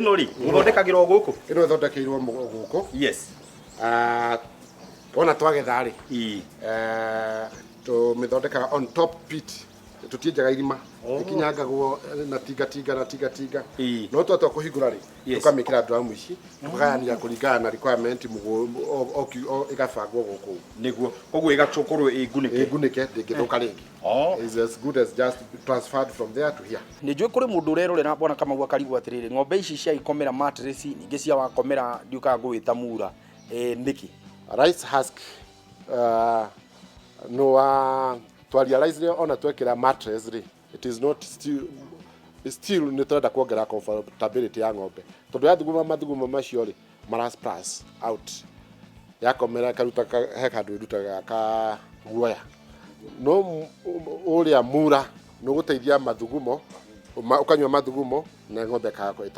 Ĩno rĩ, mũthondekagĩra o gũkũ? Ĩno ĩthondekeirwo gũkũ. Ah, wona twagetha rĩ, tũmĩthondekaga on top pit, tũtienjaga irima. Ĩkinyangagwo na tingatinga na tingatinga. No twatua kũhingũra rĩ, tũkamĩkĩra drum ici, tũkagayania kũringana na requirement ĩgabangwo gũkũ. Nĩguo, koguo ĩgakorwo ĩ ngunĩke. Ĩ ngunĩke, ndĩngĩthũka rĩngĩ. Is as good as just transferred from there to here. Nĩ njũĩ kũrĩ mũndũ ũrerorera bwana Kamau akarigwo atĩrĩrĩ, ng'ombe ici cia ikomera mattress, ningĩ cia wakomera ndiũkaga ngũwĩta mura, nĩkĩ? Rice husk, no wa twa realize rĩ, ona twekĩra mattress rĩ, it is not still, still nĩ tũrenda kuongerera comfortability ya ng'ombe, tondũ yathuguma mathugumo macio rĩ, mara splash out, yakomera ĩkaruta he handũ ĩrutaga ka guoya, no ũrĩa mura nĩ ũgũteithia mathugumo, ũkanyua mathugumo na ng'ombe ĩkaga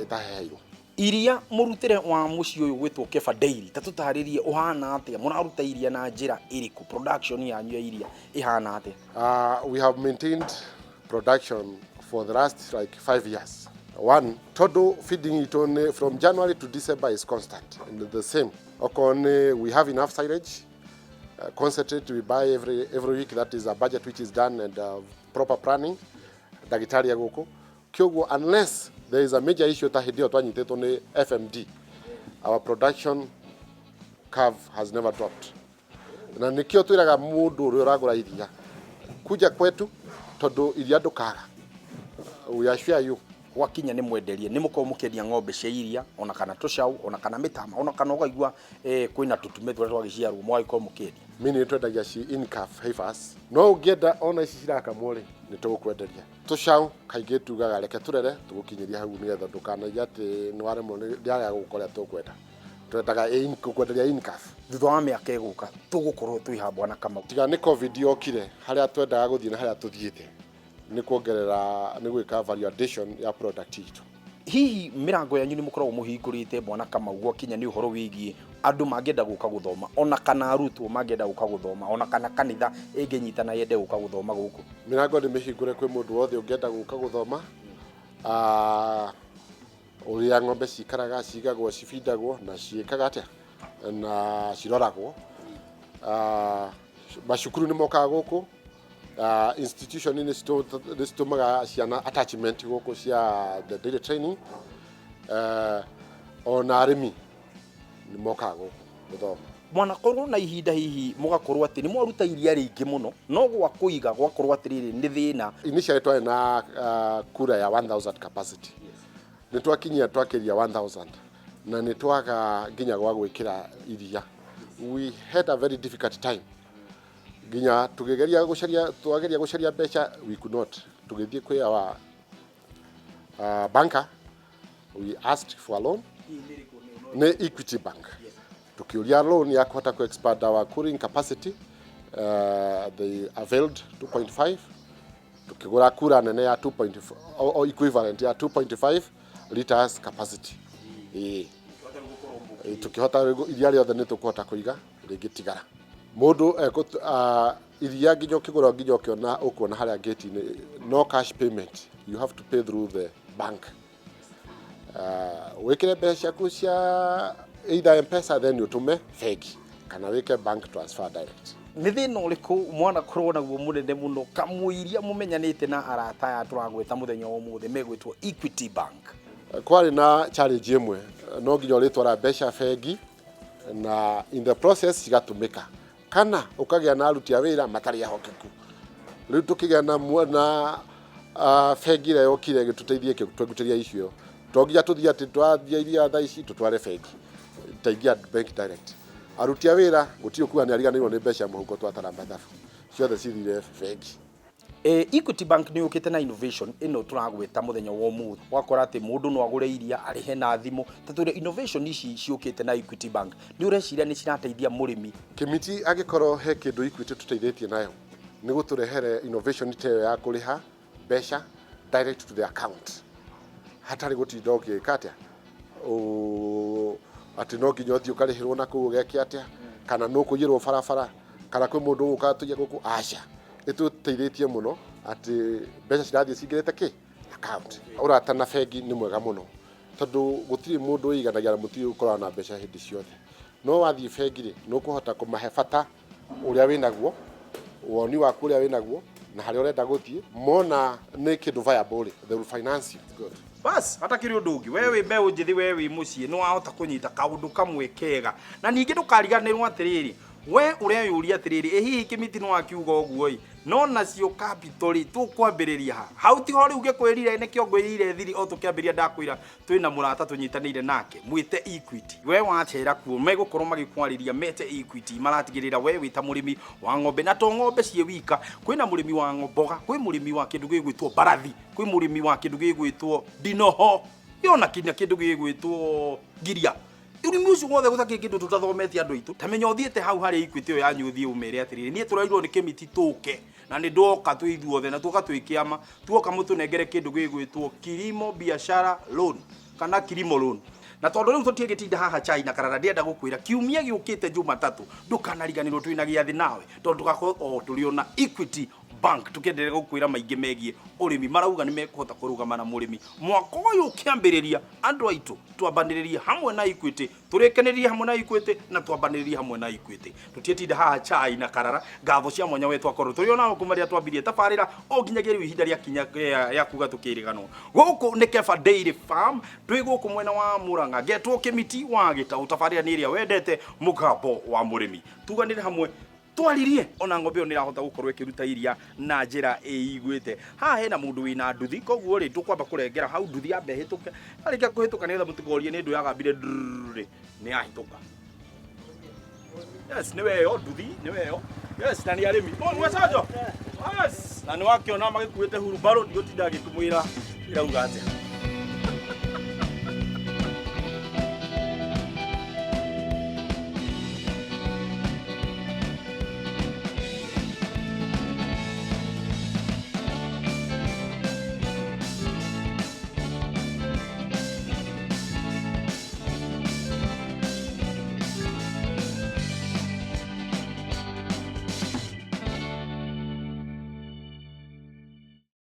ĩtaheheirwo. Iria mũrutĩre wa mũciĩ ũyũ gwĩtwo Keba Dairy, ta tũtarĩrie ũhana atĩa, mũraruta iria na njĩra ĩrĩkũ, production yanyu ya iria ĩhana atĩa? We have maintained production for the last like 5 years. One, tondũ feeding itũ nĩ from January to December is constant and the same. Okorwo nĩ we have enough silage, concentrate we buy every week, that is a budget which is done and proper planning. Ndagĩtarĩ e gũkũ. Kĩoguo unless there is a major issue ta hĩndĩ ĩyo twanyitĩtwo nĩ FMD, our production curve has never dropped. Na nĩkĩo twĩraga mũndũ ũrĩa ũragũra iria kuja kwetu, tondũ iria ndũkaga, we assure you. Gwakinya nĩ mwenderie, nĩ mũkorwo mũkĩendia ng'ombe cia iria, ona kana tũcaũ, ona kana mĩtama, ona kana ũkaigua kwĩna tũtume tũrĩa twagĩciarwo mũgagĩkorwo mũkĩendia? Mi nĩ twendagia ci in calf heifers, no ũngĩenda ona ici cirakamwo rĩ, nĩ tũgũkwenderia. Tũcaũ kaingĩ tugaga reke tũrere tũgũkinyĩria hau, nĩgetha ndũkanaigue atĩ nĩ waremwo nĩ ndĩarega gũka ũrĩa tũkwenda. Twendaga gũkwenderia in calf. Thutha wa mĩaka ĩgũka tũgũkorwo twĩ ha, bwana Kamau? Tiga nĩ COVID yokire, harĩa twendaga gũthiĩ na harĩa tũthiĩte nĩ kuongerera, nĩ gwĩka value addition ya product itũ. Hihi mĩrango yanyu nĩ mũkoragwo mũhingũrĩte, bwana Kamau, gwakinya nĩ ũhoro wĩgiĩ andũ mangĩenda gũka gũthoma, ona kana arutwo mangĩenda gũka gũthoma, ona kana kanitha ĩngĩnyitana yende gũka gũthoma gũkũ? Mĩrango nĩ mĩhingũre kwĩ mũndũ wothe ũngĩenda gũka gũthoma. Ah, ũrĩa ng'ombe cikaraga, cigagwo, cibindagwo na ciĩkaga atĩa na ciroragwo. Ah, macukuru nĩ mokaga gũkũ. Ah, institution nĩ citũmaga ciana attachment gũkũ cia the daily training. Ona arĩmi nĩ mokaga gũkũ gũthoma. Mwanakorwo na ihinda hihi mũgakorwo atĩ nĩ mwaruta iria rĩingĩ mũno, no gwa kũiga gwakorwo atĩrĩrĩ nĩ thĩna? Initially twarĩ na cooler ya 1000 capacity, nĩ twakinyia twakĩria 1000 na nĩ twaga nginya gwa gwĩkĩra iria. We had a very difficult time nginya tũkĩgeria gũcaria, twageria gũcaria mbeca, we could not. Tũgĩthiĩ kwĩ our banker, we asked for a loan, nĩ Equity Bank. Tukiuria loan ya kuhota ku expand our cooling capacity, they availed 2.5, tukigura cooler nene ya 2.5 o equivalent ya 2.5 liters capacity. Ĩĩ. Ĩĩ, tukihota rĩu iria rĩothe nĩ tũkũhota kũiga rĩngĩtigara mũndũ iria nginya ũkĩgũra nginya ũkĩona ũkuona harĩa gate-inĩ, no cash payment, you have to pay through the bank. Wĩkĩre mbeca ciaku cia either M-Pesa, then ũtũme bengi kana wĩke bank transfer direct. Nĩ thĩna ũrĩkũ mwanakorwo naguo mũnene mũno kamũiria mũmenyanĩte na arata aya tũragweta mũthenya wa ũmũthĩ megwĩtwo Equity Bank? Kwarĩ na challenge ĩmwe, no nginya ũrĩtwara mbeca bengi na in the process cigatũmĩka, kana ũkagĩa na aruti a wĩra matarĩ ehokeku. Rĩu tũkĩgĩa na bengi ĩrĩa yokire ĩgĩtũteithia ĩgĩtũgutĩria icio, to nginya tũthiĩ atĩ twathiĩ iria thaa ici tũtware bengi, taingia bank direct. Aruti a wĩra gũtirĩ ũkuga nĩ ariganĩirwo nĩ mbeca mũhuko, twatara mathabu ciothe cithire bengi. Equity Bank nĩ yũkĩte na innovation ĩno tũragweta mũthenya wa ũmũthĩ, ũgakora atĩ mũndũ no agũre iria arĩhe na thimũ. Ta twĩre, innovation ici ciũkĩte na Equity Bank, nĩ ũreciria nĩ cirateithia mũrĩmi? Kĩmiti, angĩkorwo he kĩndũ Equity tũteithĩtie nayo nĩ gũtũrehere innovation ta ĩyo ya kũrĩha mbeca direct to the account, hatarĩ gũtinda ũgĩka atĩa, atĩ no nginya ũthiĩ ũkarĩhĩrwo na kũu ũgeke atĩa, kana nĩ ũkũiyĩrwo barabara, kana kwĩ mũndũ ũgũka tũiye gũkũ. Aca, ĩtũteithĩtie mũno atĩ mbeca cirathiĩ cingĩrĩte kĩ account. Ũrata na bengi nĩ mwega mũno. Tondũ gũtirĩ mũndũ wĩiganagia na mũtirĩ ũkoragwo na mbeca hĩndĩ ciothe. No wathiĩ bengi rĩ, nĩ ũkũhota kũmahe bata ũrĩa wĩnaguo, woni waku ũrĩa wĩnaguo, na harĩa ũrenda gũthiĩ. Mona nĩ kĩndũ viable rĩ, they will finance you. Good. Bas hatakĩrĩ ũndũ ũngĩ, we wĩ mbeũ njĩthĩ, we wĩ mũciĩ, nĩ wahota kũnyita kaũndũ kamwe kega. Na ningĩ ndũkariganĩrwo atĩrĩrĩ, we ũreyũria atĩrĩrĩ, ĩ hihi Kĩmiti no akiuga ũguo ĩ, no nacio capital rĩ, tũkwambĩrĩria ha? Hau tiho rĩu ngĩkwĩrire, nĩkĩo ngwĩrire thiri o tũkĩambĩrĩria, ndakwĩra twĩna mũrata tũnyitanĩire nake mwĩte Equity. We wacera kuo megũkorwo magĩkwarĩria mete Equity, maratigĩrĩra we wĩ ta mũrĩmi wa ng'ombe, na to ng'ombe ciĩ wika, kwĩna mũrĩmi wa mboga, kwĩ mũrĩmi wa kĩndũ gĩgwĩtwo mbarathi, kwĩ mũrĩmi wa kĩndũ gĩgwĩtwo ndinoho, yona kinya kĩndũ gĩgwĩtwo ngiria. Ũrĩmi ũcio wothe gũtakĩrĩ kĩndũ tũtathometie andũ aitũ. Ta menya ũthiĩte hau harĩa Equity ĩyo yanyu, ũthiĩ ũmere atĩrĩrĩ, niĩ tũrairwo nĩ Kĩmiti tũke, na nĩ ndoka twĩ ithuothe, na tuoka twĩ kĩama, tuoka mũtũnengere kĩndũ gĩgwĩtwo kilimo biashara loan kana kilimo loan. Na tondũ rĩu tũtiĩgĩtinda haha chai na karara, ndĩrenda gũkwĩra kiumia gĩũkĩte Jumatatũ ndũkanariganĩrwo twĩna gĩathĩ nawe, tondũ tũgakorwo o tũrĩ ona Equity Bank tũkĩenderea gũkwĩra maingĩ megiĩ ũrĩmi. Marauga nĩ mekũhota kũrũgama na mũrĩmi mwaka ũyũ ũkĩambĩrĩria. Andũ aitũ, twambanĩrĩrie hamwe na Equity, tũrĩkanĩrĩrie hamwe na Equity, na twambanĩrĩrie hamwe na Equity. Tũtiĩtinda haha chai na karara. Ngatho cia mwanya we twakorwo tũrĩ onao kuma rĩrĩa twambirie tabarĩra o nginyagia rĩu ihinda rĩa kinya rĩa kuga tũkĩrĩganwo. Gũkũ nĩ Keba Dairy Farm, twĩ gũkũ mwena wa Murang'a, ngetwo Kĩmiti wa Gĩtaũ. Tabarĩra nĩ ĩrĩa wendete, Mũgambo wa Mũrĩmi. Tuganĩre hamwe, twaririe ona ng'ombe ĩyo nĩ ĩrahota gũkorwo ĩkĩruta iria na njĩra ĩiguĩte. Haha hena mũndũ wĩna nduthi, koguo rĩ, tũkwamba kũrengera hau nduthi yambe ĩhĩtũke. Yarĩkia kũhĩtũka, nĩgetha mũtikorie nĩ ndũ yagambire ndrrrr, nĩ yahĩtũka. Yes, nĩ weyo nduthi, nĩ weyo. Yes, na nĩ arĩmi. Oh, mwacanjo. Yes, na nĩ wakĩona magĩkuĩte hurumbarũ, ndigũtinda ngĩkũmwĩra ĩrauga atĩa.